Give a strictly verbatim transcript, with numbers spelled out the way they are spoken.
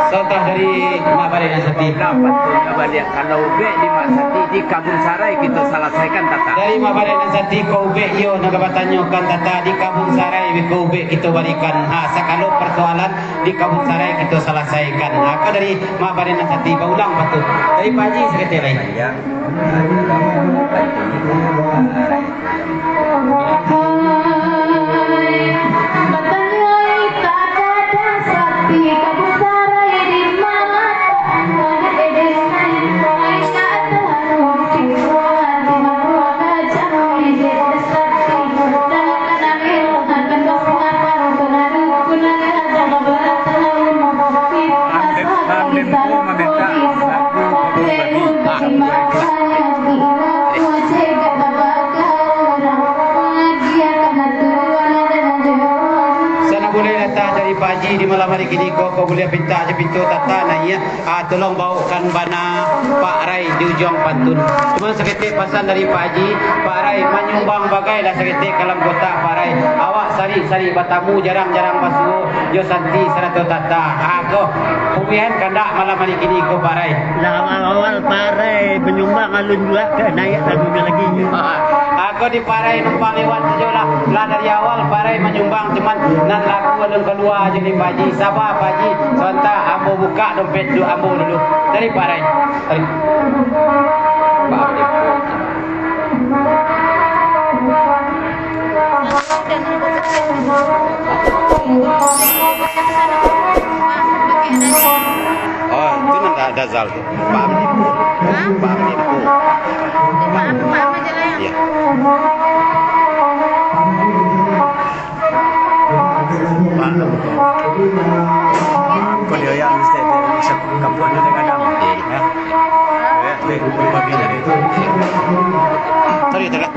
Contoh dari Mak Baleh nan sati. Nah, pantun baliak. Kalau ubek di Mak Sati, di Kabun Sarai kito salasaikan tatak. Dari Mak Baleh nan sati, ko ubek iyo nan ka batanyokan tatak, di Kabun Sarai ko ubek kito barikan. Ha, sakalo parsoalan di Kabun Sarai kito salasaikan. Ha, ko dari Mak Baleh nan sati, baulang pantun. Dari Pak Haji saketek lai. Ya. Sanak buliah datang dari Pak Haji di malam hari kini ko, ko buliah pintak jo pintu tata naiak. Ah, tolong baokan bana Pak Rai di ujuang pantun. Cuma saketek pasan dari Pak Haji, Pak Rai manyumbang bagailah saketek kalam kotak Pak Rai. Awak sarik-sarik batamu, jarang-jarang basuo, jo santi sarato tata. Ah, ko, pamilihan kandak malam hari kini ko Pak Rai. Lah awal-awal Pak Rai manyumbang, alun juo ka naiak lagu nyo lagi. Ah, ah, ko di Pak Rai numpang lewat sajo lah. Lah dari awal Pak Rai manyumbang, cuman nan lagu alun kalua jo ni Pak Haji. Saba Pak Haji, sabanta ambo bukak dompet duduak ambo dulu. Dari Pak Rai. Tarik. Pak Haji. Oh, itu nan Da-, Dazal tu. Pak Hamdi Pur. Hah? Pak Hamdi Pur. Pak, Pak Ahmad Jalayan. Iya. Pak, kau dia yang mesti dia bisa kampung dia dengan nama. Iya. Ya. Ya, dia kumpul pagi tadi. Tadi, tadi.